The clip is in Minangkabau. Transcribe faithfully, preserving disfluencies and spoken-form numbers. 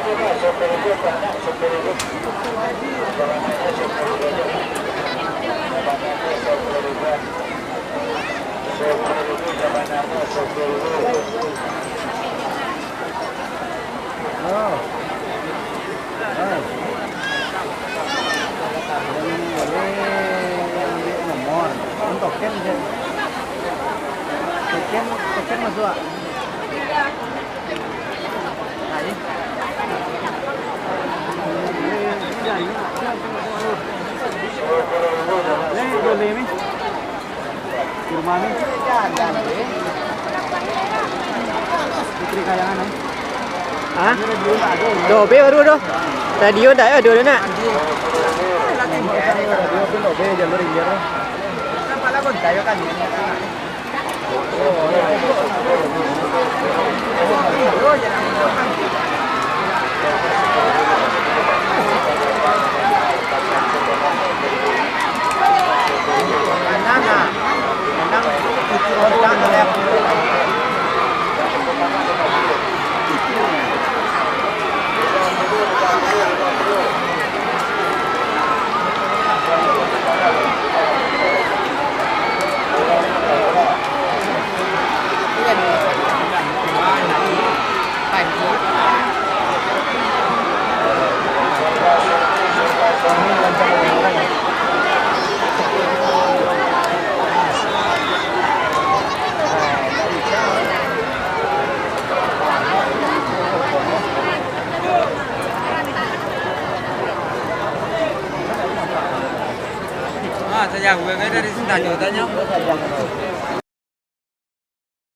Oh. Ah. Boleh ambil nomor. Kan token je. Token, token masuk, ah. Nah, ini. Ini boleh ni. Kurma ni. Putri Kayangan, eh. Ha? Doh, be baru doh. Radio dah, ya, doh, nak. Radio pun doh, be jalur hilir. Nampak lah, Bun, kayu kan. Ah, saya, gue dari sini tanyo, tanyo.